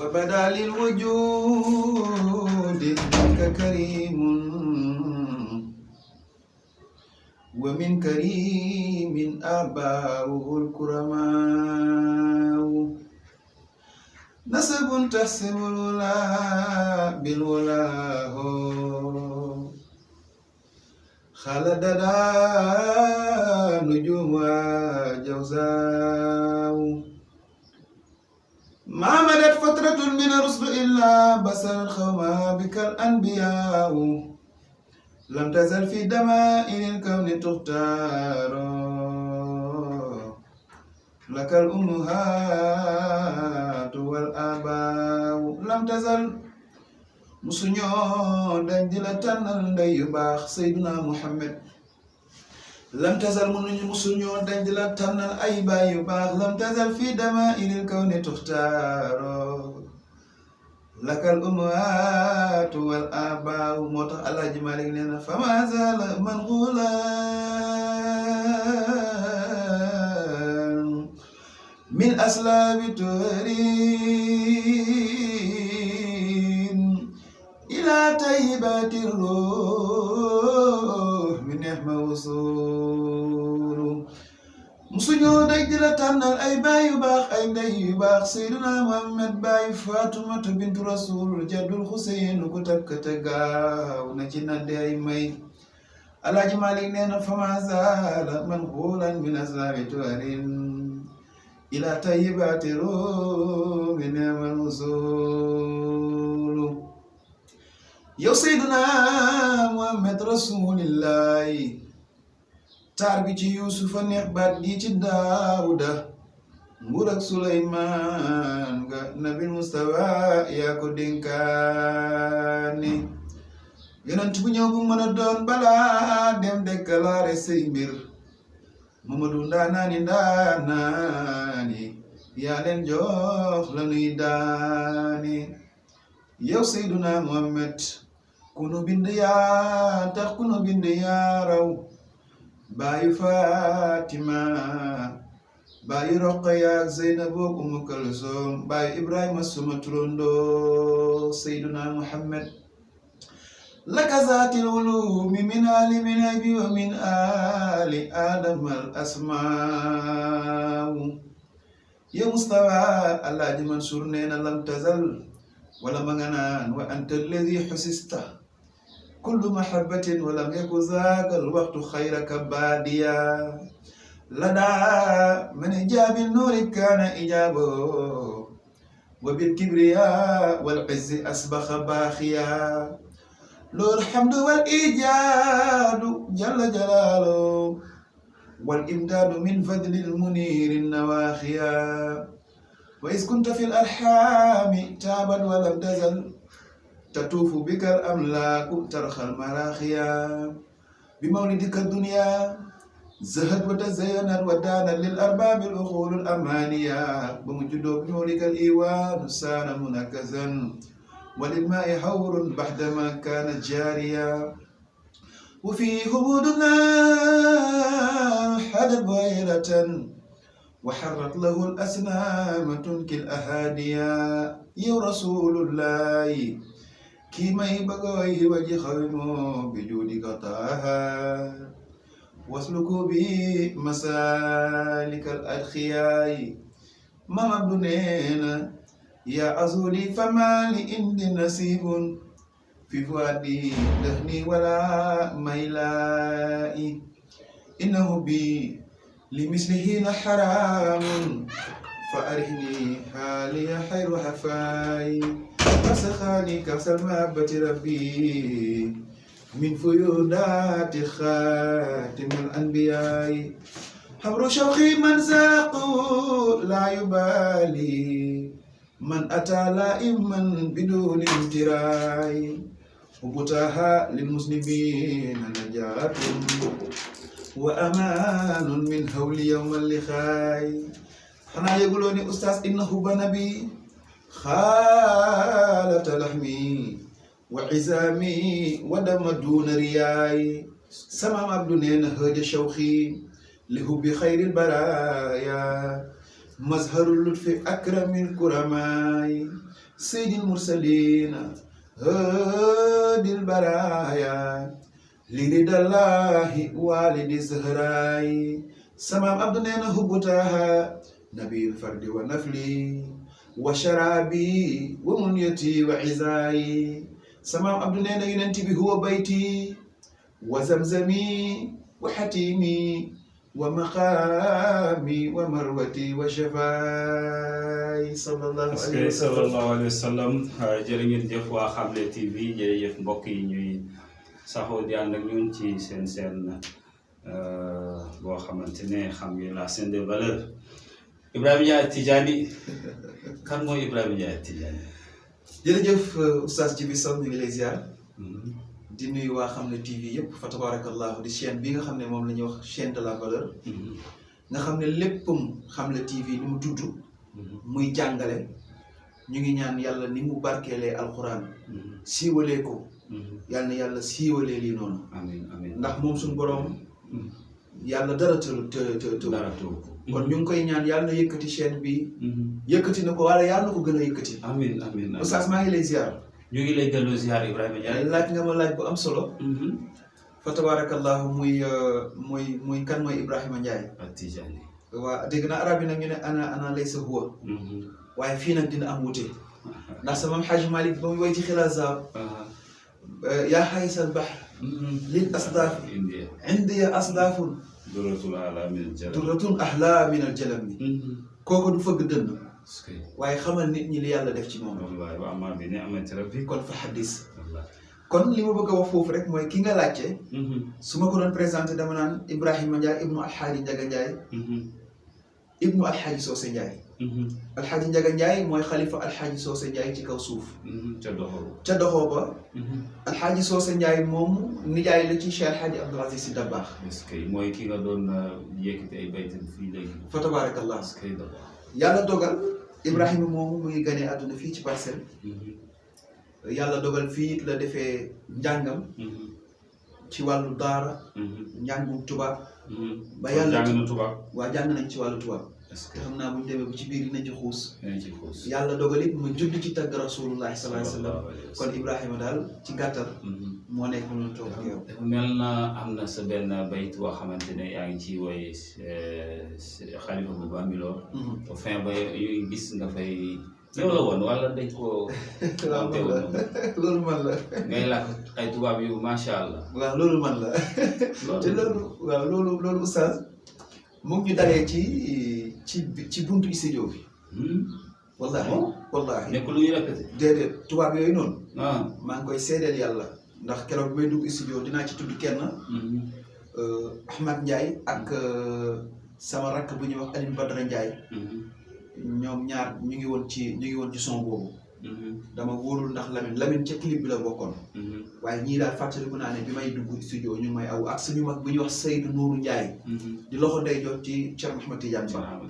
وبدا للوجود منك كريم ومن كريم آباؤه الكرماء نسب تحسب الولا بالولا خلدنا نجوم وجوزاء ما مدت فترة من الرسل إلا بصر القوم بك الأنبياء لم تزل في دمائر الكون تختار لك الأمهات والآباء لم تزل musuñoo dañ di la tànnal ndey yu baax Seydina Muhammad lam tazal musuñoo dañ di la tànnal ay baay yu baax lam tazal fi damaa'iril kawni tuxtaaro lakal ummahaatu wal aabaa'u moo tax Alaaji Maalik nee na fama zaala manquulan min aslaabi إلى طيبات الروح من نعم وصول musuñoo daj di la tànnal ay baay yu baax ay ndey yu baax Seydina Muhammad baay Faatumata bintu Rasul jaddul Xuseyn ku takk te gaaw na ci nande ay may Alaaji Maalik nee na fama zaala manquulan min aslaabi tuwarin ila tayyibati ruh min ni'mal wusul yow Seydina Muhammad Rasulillahi taar bi ci Yuusufa neex baat gi ci Daawuda nguur ak Suleymaan nga nabil Mustafa yaa ko dénkaane yonent bu ñëw bu mën a doon balaa dem dekkalaare say mbir Mamadu ndaanaani yaa leen jox la nuy daane yow Seydina Muhammad kunu bind yaa tax kunu bind yaa raw baayu Fatima baayu Roqaya Zeynab ak Umu Kalsum baayu Ibrahima suma turando Seydina Muhammad laka zaatil ulumi min alimin abi wa min ali adam al asmaaw yow Mustafa Alaaji Mansuur nee na lam tazal wala ma nga naan wa anta alladi xusista kullu mahabbatin walam yaku zaaka alwaqtu xayraka baadiya ladaa man ijaabi nuuri kaana ijaabo wa bilkibriya wal izzi asbaxa baaxiya lool hamdu wal ijaadu jalla jalaalu wal imdaadu min fadlil muniiri nawaaxiya وإذ كنت في الأرحام تابت ولم تزل تطوف بك الأملاك ترخى المراخيا بمولدك الدنيا زهد وتزينت ودانت للأرباب العقول الأمانية بمجد بمولك الإيوان سان منكزا وللماء حور بعدما كانت جاريا وفي هبودنا حدت بغيرة وحرت له الأسنام تنكي الأهاديا يا رسول الله كيما يبغي وجه خيمو بجودك طاها واسلكوا به مسالك الأدخياء ما مبنينا يا أزولي فما لإند نسيب في فؤادي دهني ولا ميلائي إنه بي لمثله حرام فأرهني حالي خير حفاي فسخاني كأس المحبة ربي من فيودات خاتم الأنبياء حبر شوقي من ساقوا لا يبالي من أتى لائما بدون امتراء وبتاها للمسلمين نجاة وأمان من هول يوم اللقاء xanaa yëguloo ni ustaas innahu ba nabi xaalata laxmi wa izami wa dama duuna riyaay samaam abdu neena hëja shawxi li hubbi xayril baraaya mazharul lutfi akramil kuramaay sayyidil mursalina hadil baraya liridallahi walidi zahrayi samam abdu neena hubbutaha nabil fardi wa nafli wa sharabi wa munyati wa izayi samam abdu neena yonent bi huwa bayti wa zamzami wa hatimi wa maqami wa marwati wa shafaay sallallahu alayhi wa sallam jërë ngeen jëf waa Xamle TV jërëjëf mbokk yi ñuy saxoo di ànd ak ñun ci seen boo xamante ne xam ngeen la chaîne de valeur Ibrahima Ndiaye Tidjani kan mooy Ibrahima Ndiaye Tidjani. jërëjëf Oustaz Djibi Sow ñu ngi lay ziar. di nuyu waa Xamle TV yëpp fa tabarakallahu di chaîne bi nga xam ne moom la ñuy wax chaîne de la valeur. nga xam ne léppam Xamle TV ni mu tudd. muy jàngale ñu ngi ñaan yàlla ni mu barkeelee alxuraan. siiwalee ko. yàlla na yàlla siiwalee lii noonu. amiin amiin ndax moom suñu borom. yàlla dara dara tëw kon ñu ngi koy ñaan yàlla na yëkkati chaîne bi. yëkkati na ko wala yàlla na ko gën a yëkkati. amiin amiin Oustaz maa ngi lay ziar. ñu ngi lay delloo ziar Ibrahima Ndiaye. laaj nga ma laaj bu am solo. fa tabarakallahu muy kan mooy Ibrahima Ndiaye. Tidjani. waa dégg na arab yi nag ñu ne ana laysa huwa. waaye fii nag dina am wute. ndax sama Xaaj Malik ba muy woy ci xilaasaam. yaa xaysal bahr. lil asdaaf. indiya asdaafun. duratun ahla min al jalami. kooku du fëgg dënn. waaye xamal nit ñi li yàlla def ci moom. kon fa xaddis. kon li ma bëgg a wax foofu rek mooy ki nga laajte. su ma ko doon présenté dama naan Ibrahima Ndiaye ibnu Alxaaji Njaga Ndiaye. ibnu Alxaaji Soose Ndiaye. Alxaaji Njaga Ndiaye mooy xalifa Alxaaji Soose Ndiaye ci kaw suuf. ca doxoo ba. Alxaaji Soose Ndiaye moom nijaay la ci Cheikh Alxaaji Abdul Aziz Sy Dabakh. mooy ki nga doon yëkkati ay baytam fii léegi. fa tabaarakallah. yàlla dogal Ibrahima moomu mu ngi ganee àdduna fii ci Parcelles. yàlla dogal fii la defee njàngam. ci wàllu daara. njàngum tubaab. ba yàlla jàng na tubaab. waa jàng nañ ci wàllu tubaab. te xam naa bu ñu demee bu ci biir dinañ ci xuus. ci xuus yàlla dogal it ma judd ci tagg rasulullahi sallallahu alayhi wa sallam. kon Ibrahima daal ci gàttal. moo nekk mënul toog ak yow. mel na am na sa benn bayt boo xamante ne yaa ngi ciy woy xalifa bu Bambilor. fin ba yooyu gis nga fay. yow la woon wala dañ ko. loolu man la. ngay làkk ay tubaab yu macha allah. waaw loolu man la. te loolu waaw loolu oustaz mu ngi ñu dalee ci buntu studio bi. wallahi nekk lu ñuy répété. déedéet tubaab yooyu noonu. maa ngi koy seedeel yàlla. ndax keroog bi may dugg studio dinaa ci tudd kenn. Ahmad Ndiaye ak sama rakk bu ñuy wax Alioune Badara Ndiaye. ñoom ñaar ñu ngi woon ci son boobu. dama wóorul ndax Lamine ca clip bi la bokkoon. waaye ñii daal fàttaliku naa ne bi may dugg studio ñu may aw ak suñu mag bu ñuy wax Seydou Nourou Ndiaye. di loxo ndey jot ci Cheikh Ahmed Tidiane Ba.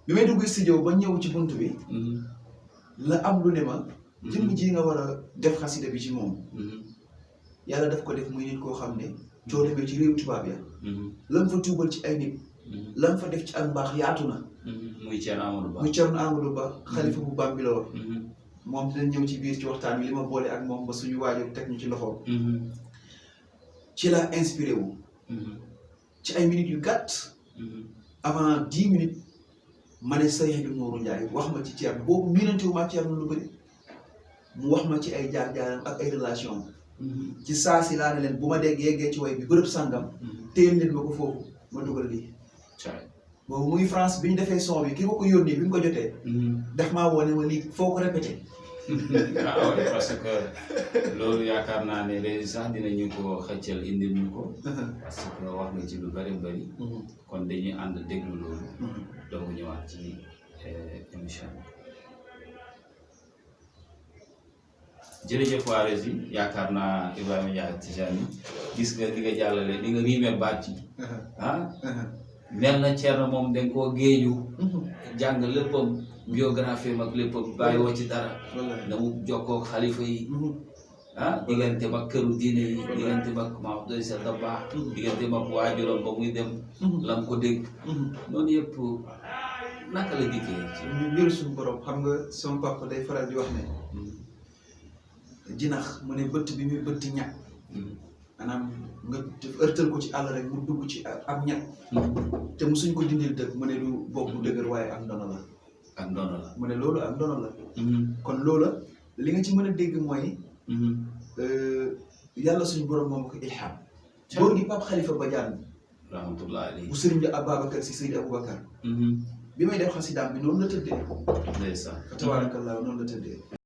bi may dugg studio ba ñëw ci bunt bi. la am lu ne ma. jëmm ji nga war a def xasida bi ci moom. yàlla daf ko def muy nit koo xam ne. coo demee ci réew tubaab ya. lam fa tuubal ci ay nit. lam fa def ci ak mbaax yaatu na. muy Thierno Amadou Ba xalifa bu Bambilor. moom dinañ ñëw ci biir ci waxtaan wi li ma boole ak moom ba suñu waajur teg ñu ci loxo. ci la inspiré wu. ci ay minutes yu gàtt. avant 10 minutes ma ne Seydou Nourou Ndiaye wax ma ci Thierno boobu miinante wu ma Thierno lu bëri mu wax ma ci ay jaar-jaaram ak ay relation ci saa si laa ne leen bu ma dégg yeggee ci way bi bërëb sàngam. téyel leen ma ko foofu ma dugal lii. boobu muy France bi ñu defee son bi ki ma ko yónnee bi mu ko jotee. daf maa woo ne ma lii foo ko répété. waaw parce que loolu yaakaar naa ne léegi sax dinañu ko xëccal indil ñu ko. parce que wax nga ci lu bëri bëri. kon dañuy ànd déglu loolu. donc ñëwaat ci émission bi. jërëjëf waa Rési yaakaar naa Ibrahima Ndiaye Tidjani gis nga li nga jàllale li nga riime baat yi. mel na Thierno moom dañ koo géeju. jàng léppam biographie mag léppam bàyyi woo ci dara. na mu jokkoo xalifa yi. diggante mag këru diine yi diggante mag Maam Abdou Aziz Sy Dabakh diggante mag waajuram ba muy dem. lam ko dégg. noonu yëpp naka la dikkee ci ñu mbiru suñu borom xam nga sama papa day faral di wax ne jinax mu ne bëtt bi muy bëtti ñag maanaam nga ërtal ko ci àll rek mu dugg ci ab ñag te mu suñ ko dindil dëgg mu ne du bopp bu dëgër waaye ak ndono la mu ne loolu ak ndono la kon loola li nga ci mën a dégg mooy yàlla suñu borom moom ko ilham góor gi Pape Khalifa Badiane rahmatullahi alayhi bu sëriñ bi Ababacar si Seydi Aboubacar bi may def xasidaam bi noonu la tëddee ndeysaan fa tabarakallah noonu la tëddee